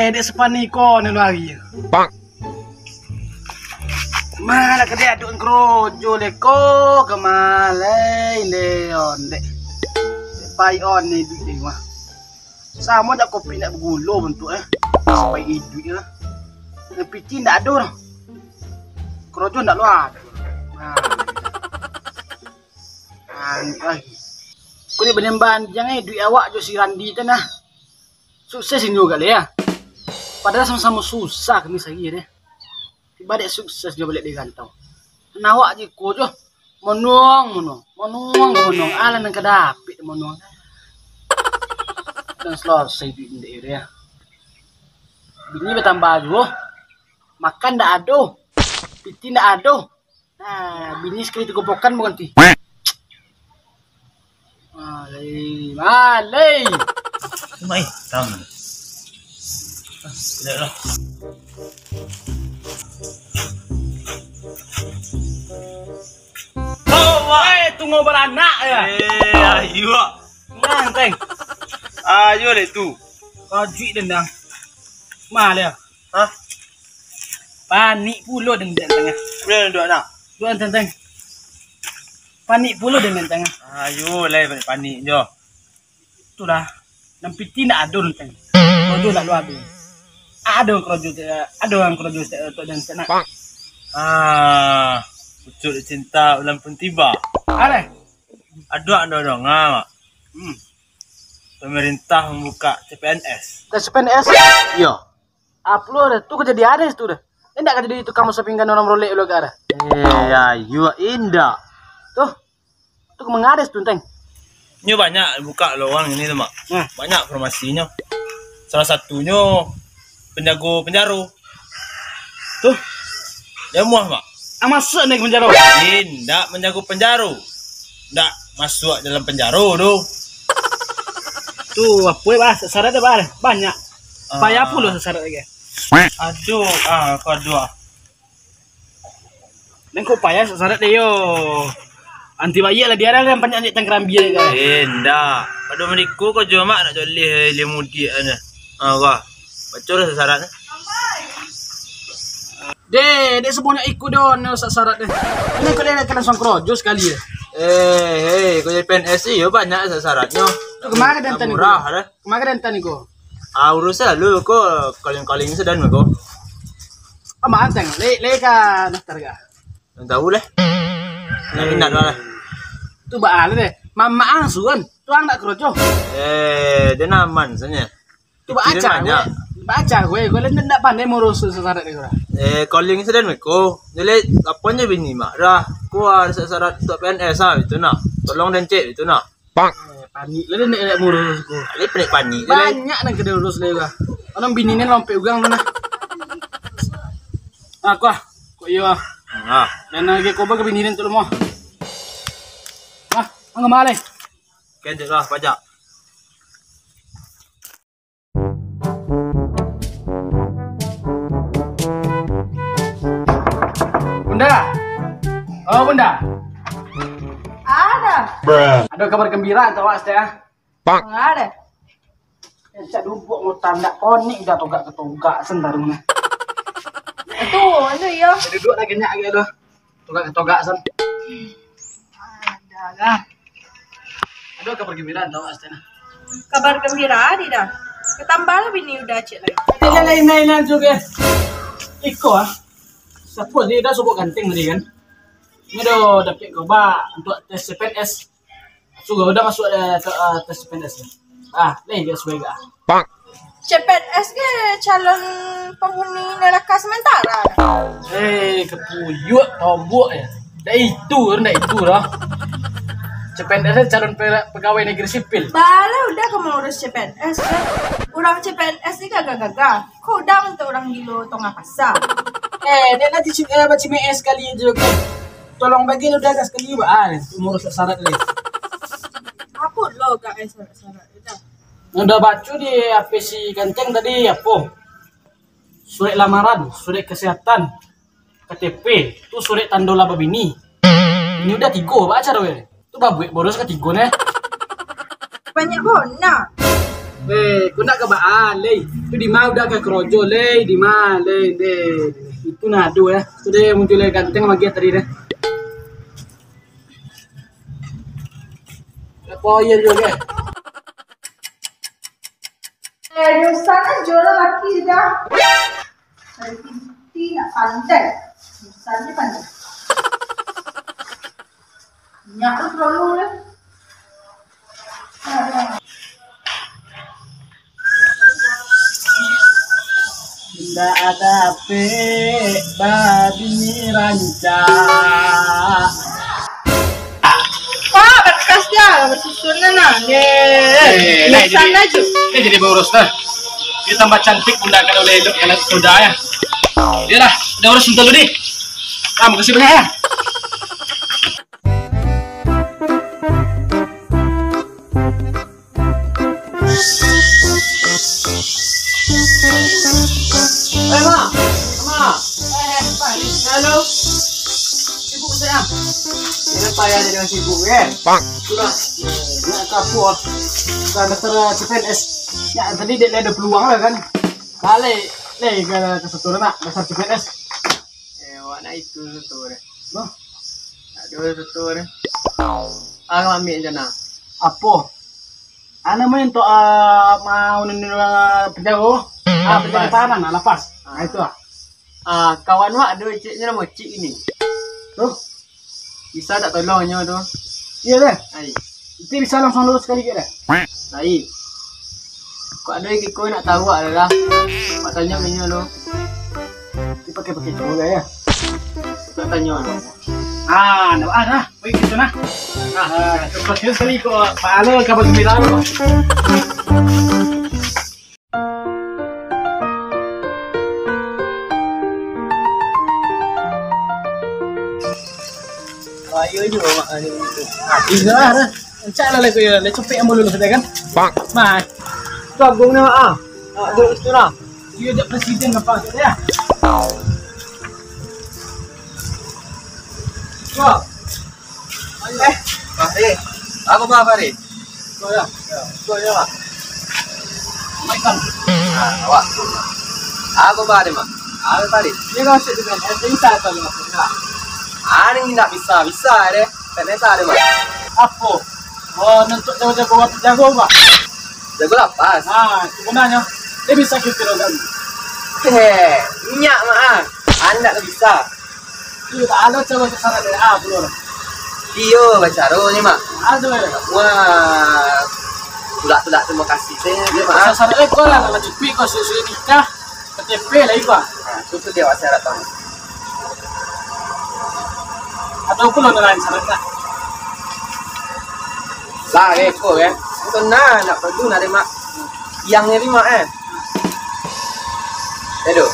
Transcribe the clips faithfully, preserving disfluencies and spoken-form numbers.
Eh, dek sepaniko ni lari. Malah ka diadok karojo le ko, ka malai le ondeh. Pai on ni duit ni mah. Samo jak kopi ndak bagulo bantuak eh. Pai iduik lah. Nan piti ndak ado lah. Karojo ndak lo ado. Nah. Angkah. Ko ni bandiang-bandiang eh duit awak jo si Randi tu nah. Sukses inyo gak le ya. Padahal samo-samo susah kami sagi deh. Tibo dek sukses jo baliak di rantau. Nan awak je ko jo. Monuang, monuang. Monuang, monuang. Alah nan ka dapek monuang. Dan selesai duit ndek ya. Bini batambah juo. Makan ndak ado. Piti ndak ado. Nah, bini sakali tigo pokan baganti. Malai, malai. Cuma hitam. Ah, tidak lah. Oh, wah, eh, tunggu baranak ya. Eh, ayo. Nah, Teng. Ayo deh tu. Kajuik dendang. Malai. Hah? Panik pulo den tengah. Udah duduk nak. Duan tenteng. Panik pulo den tengah. Ayo lah panik-panik jo. Itulah. Nan piti ndak ado tenteng. Karojo ndak lo ado. Ado karojo, ado nan karojo tok den nak. Ah, pucuk cinta ulam pun tiba. Aleh. Ado ado dong ah. Hmm. Pemerintah membuka C P N S. Tes C P N S? Iya. Apo lo dah? Tu ka jadi artis tu dah. Indak ka jadi tukang masak pinggan urang Rolex lo ka dah. Eh, ayo indak. Tu. Tu ka mangartis tu, Teng. Nyo banyak buka lowongan ini tu, Mak. Hmm. Banyak formasinyo. Salah satunyo penjago penjaro. Tu. Dia muah, Mak. Ah, masuk ni ka penjaro. Indak menjago penjaro. Ndak masuk dalam penjaro tu. Tu apo ya, bah? Syarat dah, bah? Banyak. Ah. Payah pulo syarat lagi. Aduh, ah, aku aduh ah. Nang kok payah syarat deh yo. Anti bayar lah dia lah yang banyak ni tangkaran bia kan. Eh, ndak. Pado meriko kau jo mak nak colih ilmu mudik ana. Ah, wah. Baco lah syarat ni. Deh, dek sebanyak iko doh, no, sa-, syarat deh. Ini kau nak kena songkrojo sekali ya. Eh, hei, kau jadi P N S iyo banyak sa-, syaratnyo. Tu kemarin dan tadi murah dah. Kemarin dan tadi ko. Ah, urus lah lu ko, calling-calling sudah ko. Aman teng, le, le ka daftar ka? Ndak tahu lah. Nak pindah dulu lah. Tu baa deh. Mamak ang suruan. Tu ang nak kerojo. Eh, dia naman sebenarnya. Tu baca gue. Baca gue, gue lain ndak pandai murus syarat ni gue. Eh, calling sudah ko. Jadi, aponyo bini mak dah. Ko harus syarat untuk P N S ah, itu nah. Tolong den cek itu nah. Eh, panik lah den nak murus ko. Ini panik-panik je lah. Banyak nan ka diurus lai lah. Orang bini ni lompek ugang tu nah. Ah, ko ah. Ko iyo ah. Ah. Dan lagi ko ba ka bini ni tu lomo. Ah, ang malai. Kejek lah, pajak. Bunda. Oh, Bunda. Ada. Ada kabar gembira untuk awak, Stek, ah? Ada. Cak duduk mau tandak konik dah togak-ketogak sen baru ni. Tu, anu yo. Duduk lagi nyak lagi tu. Togak-ketogak sen. Ada lah. Ada kabar gembira untuk awak, Stek, ah? Kabar gembira, Dida. Ketambah lah bini udah cek lagi. Lain-lain juga. Iko ah. Siapa ni dah sebut ganteng tadi kan? Ini dah dapat kabar untuk tes C P N S. Sudah, udah masuk dah ke, ah, tes C P N S ni. Ah, ni dia sudah. C P N S ke calon penghuni neraka sementara? Eh, kepuyuak tombok ya. Dah itu, dah itu dah. C P N S ni calon pe-, pegawai negeri sipil. Bala udah ka mengurus C P N S kan. Urang C P N S ni gagah-gagah. Kok udah untuk urang gilo tongah pasar. Eh, dia nanti C-, eh, C P N S sekali je kan. Tolong bagi lu dah sekali, bah, ah, umur syarat ni. Apo lo gak eh syarat-syarat tu dah? Udah baca di H P si Ganteng tadi apo? Surat lamaran, surat kesehatan, K T P, tu surat tando lah babini. Ini udah tigo, bah, acara weh. Tu babuek boros katigo neh. Banyak bona. Eh, kau nak ka baa, leh? Tu di ma udah ka karajo, leh? Di ma, leh, leh? Itu nah, aduh, eh. Tu deh muncul leh ganteng lagi tadi deh. Apa iya juga, eh? Eh, dosa aja lah laki dah. Cari piti nak pandai. Susahnya pandai. Minyak tu perlu ya. Indak ada ape babini rancak. Wah, bakas dia, basusun lah nah. Eh, eh, eh, jadi, aja. Eh, jadi boros dah. Dia tambah cantik bunda kalau udah elok, kalau sudah ya. Iyalah, udah urus dulu deh. Ah, makasih banyak ya. Eh, Mak. Mak. Eh, eh, Mak. Halo. Sibuk saya. Ini payah jadi orang sibuk, kan? Bang. Sudah. Nak ke apa? Sudah daftar C P N S. Ya, tadi dia ada peluang lah, kan? Balik. Nih, ke, ke Satu Renak, daftar C P N S. Eh, awak nak itu soto deh. Loh? Tak ada soto deh. Ah, kami ambil je nah. Apo? Anu main tu, ah, mau nini, ah, penjauh. Ah, penjauh tahanan lah, lapas. Ah, itu ah. Ah, kawan wak ada cik, ni nama cik ini. Tuh. Bisa tak tolong nyo tu? Iya deh. Ai. Nanti bisa langsung lurus sekali ke deh. Ai. Kok ada yang kiko nak tahu ada lah. Mak tanya ke nyo lo. Dia pakai-pakai cowok ya. Nak tanya lo. Ah, nak ah dah. Baik gitu nah. Ah, terus sekali kok Pak Alo kabar gembira lo. Ayo juo mak ni. Ah, tigo lah dah. Encak lah lagu yo. Lai capek ambo lulus dah kan? Bang. Nah. Tu Agung ni mak ah. Nak duduk situ lah. Dia jak presiden apa tu ya? Wah. Eh, Fahri. Apo ba, Fahri? Ko yo. Ko yo. Assalamualaikum. Ah, awak. Apo ba, Mak? Apo, Fahri? Iyo, maksud tu kan, eh, bisa apa lu maksud, Kak? Ah, ni ndak bisa, bisa deh. Tak bisa deh, Mak. Apo? Oh, nuntuak jago-jago, jago, Pak? Jago lapas. Ah, sebenarnya, dia bisa kiro kan. Heh, minyak, Mak, ah. Ah, ndak bisa. Iyo, tak ada caro cak syarat dek ah, pulo. Iyo, bacaro ni, Mak. Ado, eh. Wah, tulak-tulak terima kasih saya, Mak. Syarat-syarat eh, kau lah, nak cukup kau susu nikah, K T P lah, Ibu. Ah, tu tu dia awak syarat, Bang. Atau pulo nak lain syarat lah. Lah, eh, kau, eh. Itu nah, nak perlu nak, Mak. Yang ni, Mak, eh. Edo.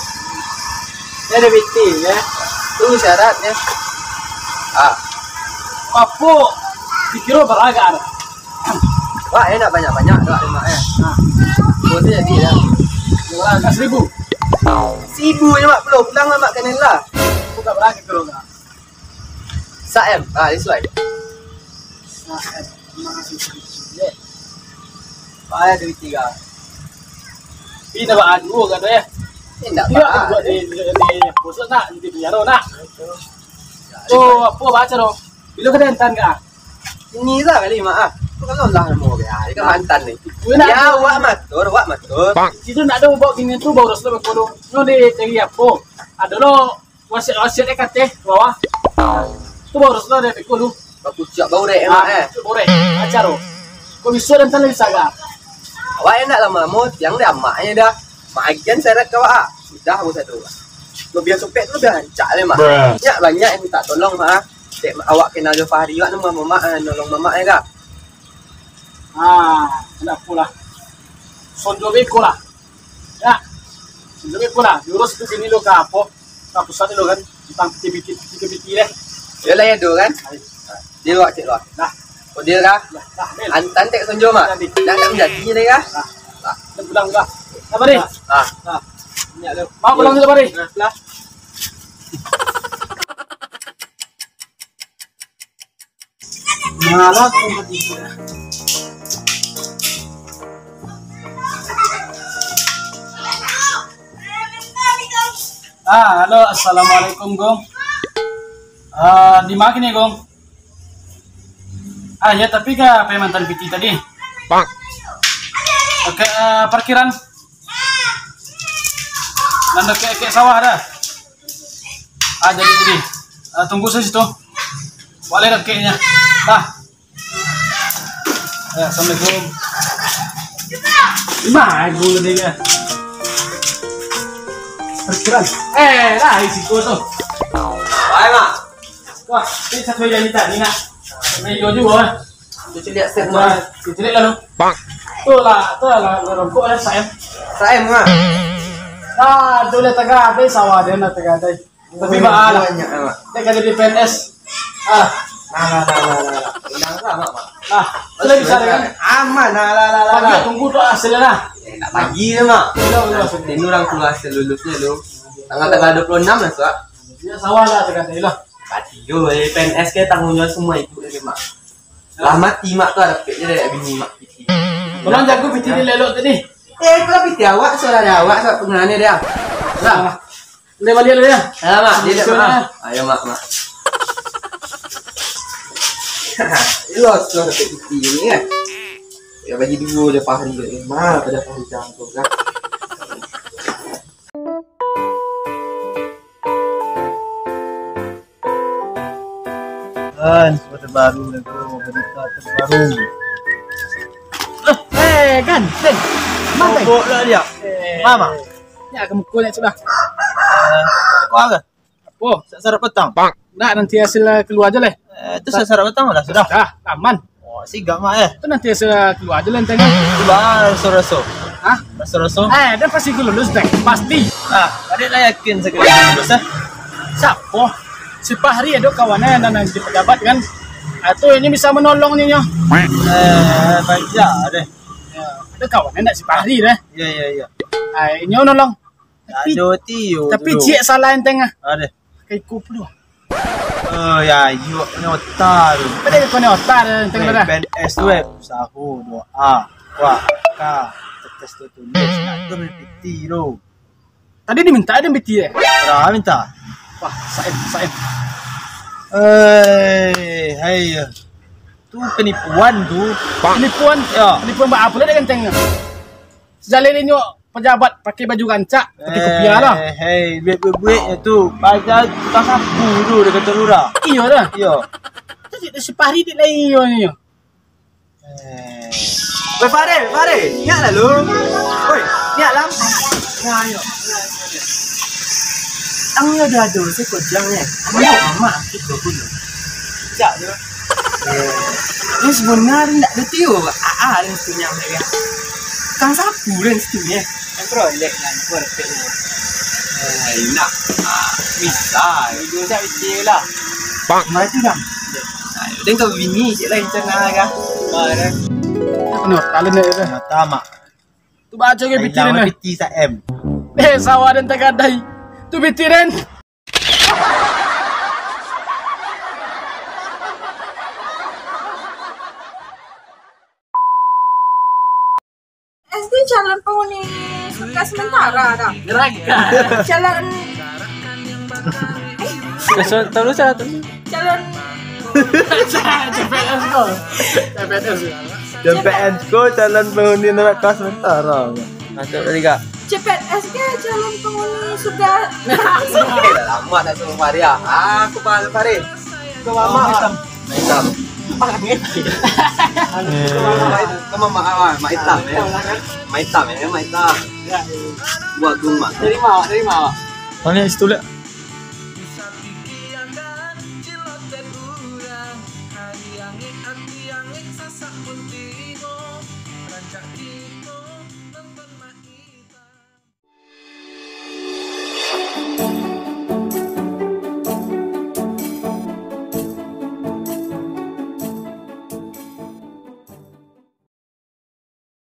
Ini ada B T ya. Tu syaratnya. Ah. Apo? Dikiro baraga. Wah, enak banyak-banyak tu rumah eh. Nah. Buat jadi ya. Baraga seribu. Seribu je mak pulang, pulang lah mak kena lah. Bukan baraga kiro dah. Sa M. Ah, this one. Sa M. Terima kasih. Payah duit tiga. Ini dah adu kan tu ya. Indak. Iya, ba. Buat di, di, di pusat nak, di penjara nak. Oh, apa baca tu? Bila kena entan kah? Ini lah kali mak ah. Tu kan lah nama dia. Dia kan mantan ni. Ya, awak matur, awak matur. Situ nak ada bawa gini tu baru sudah berkodok. Nyo dia cari apa? Ada lo. Wasiat-wasiat dia kateh bawah. Tu baru sudah dari pekul tu. Bakucak baurek emak eh. Baurek. Acar tu. Kau bisa dan sana bisa gak? Awak yang nak lama-lama, tiang dia amaknya dah. Mak agian seret ke awak. Sudah aku satu. Lebih supek tu lebih rancak lah mak. Banyak-banyak yang minta tolong mak. Dek awak kenal jo Fahri awak nama mamak eh, nolong mamak eh kak. Ah, tidak apalah. Sonjo beko lah. Ya. Sendiri pun lah, diurus tu bini lo ka apo? Ka pusat lo kan, tentang piti-piti, piti-piti deh. Yolah ya do kan. Dia luak cek luak. Dah. Kau dia kah? Dah, dah, Mil. Antan tek sonjo mak. Jadi. Dah tak menjadi deh kah? Dah. Dah. Dah pulang dah. Apa ni? Dah. Dah. Mau pulang dulu, Pak Ri? Dah. Dah. Malah tempat itu. Ah, halo, assalamualaikum, Gong. Ah, di ma kini, Gong? Ah, yo, tapi ka pai mantan piti tadi. Bang. Oke, ah, parkiran. Nan dakek-dakek sawah dah. Ah, jadi, jadi. Ah, tunggu sajo situ. Baliak dakeknyo. Dah. Eh, assalamualaikum. Di ma guru ni, kan? Parkiran. Eh, lah, di siko tu. Baik, Mak. Wah, ini satu yang minta ni, nak. Ini jual juga, eh. Cuci lihat set, Mak. Cuci lihat lalu. Bang. Tu lah, tu lah, rokok ada, Saim. Saim, Mak. Ah, tu lah tengah habis, sawah dia nak tengah habis. Tapi, oh, Mak, alah. Banyak, Mak. Dia kan jadi P N S. Alah. Nah, nah, nah, nah, nah. Undang lah, Mak, Mak. Nah, sudah bisa, kan? Aman, nah, lah, lah, lah, panggil, lah. Tunggu tu hasilnya, nah. Eh, nak pagi je, Mak. Sudah, sudah, sudah. Ini orang keluar hasil lulusnya tu. Tanggal, tanggal dua puluh enam lah, Mak. Ya, sawah lah, tengah tadi lah. Mati yo, eh, P N S ke tanggung jawab semua ibu je, Mak. Lah mati, Mak, tu ada pek je dari bini, Mak. Tolong jago piti ni elok tadi. Eh, kalau piti awak, suara ada awak, suara pengaruhnya dia. Lah. Udah baliak dulu, yo. Ayo, Mak, dia dah, Mak. Ayo, Mak, Mak. Ilos lah dapek piti ni, kan. Ya, bagi duo je Fahri tu. Eh, ma, pada Fahri campur, kan. Kan, sudah terbaru lah tu, berita terbaru. Eh, eh, kan, kan. Mantap. Bobok lah dia. Eh. Mama. Ni akan mukul ni sudah. Eh, kau apa? Apo? Sa-, sarap patang. Ndak, nanti hasil, eh, kalua je lah. Eh, tu sa-, sarap patang lah sudah. Dah, aman. Oh, sigak, Mak, eh. Tu nanti hasil, eh, kalua je lah, nanti. Cuba raso-raso. Hah? Raso-raso. Eh, dah pasti aku lulus, dah. Pasti. Ah, adik lah yakin sakali lulus, eh. Siapo? Si Fahri ado kawan, eh, nan, nan jadi pejabat, kan. Ah, tu inyo bisa manolong inyo. Eh, baik ja deh. Ya, ado kawan, eh, ndak si Fahri deh. Ya, ya, ya. Ah, inyo nolong. Tapi, ado Tio tapi tu. Ciek salah enteng ah. Ado. Pakai iko pulo. Oh, ya, iyo, ni otak tu. Pada iko ni otak tu, enteng. Weh, dah. P N S tu, eh, usaho, doa, wah, ka, tetes tu tulis. Nah, tu beli piti tu. Tadi diminta ado piti, eh? Dah minta. Wah, Saim, Saim. Eh, hai. Tu penipuan tu. Penipuan? Ya. Penipuan baa pulo dek ganteng tu? Sajaleh inyo pejabat pakai baju rancak, tapi kopiah lah. Eh, hei, buek-buek-buek tu. Paja tukang sapu tu, dia kata lurah. Iyo dah. Iyo. Tu si, si Fahri dek lai iyo ni. Eh. Weh, Fahri, Fahri, niak lah lu. Woi, niak lah. Nah, ayo. Ang yo dah ado, saya kojang ni. Ang yo mamak, kita pun. Cak tu. Eh, ni sebenarnya ndak ada Tio, Aa, ni sebenarnya mereka. Kang sapu dan situ ni. Yang proyek kan, proyek ni. Eh, enak. Ah, bisa. Video saya kecil lah. Bang. Mari tu, Bang. Dan kau bini cik lain sana kan. Mana? Penuh, talent dia tu. Mata mak. Tu baca ke piti ni. Piti sa M. Eh, sawah dan tagadai. Tu piti den. S D calon penghuni surga sementara dah. Neraka. Calon Terus, terus, terus. Calon C P N S ko. C P N S ko. C P N S ko calon penghuni neraka sementara. Masuk tadi, Kak. C P N S ke calon penghuni surga. Eh, dah lama tak sama Faria. Aku paham Farid. Kau mamak. Mak hitam. Mak hitam. Kau mamak, ah, mak hitam, ya. Mak hitam, ya, mak hitam. Buat gumah. Dari mana? Dari mana? Mana yang situ, Lek?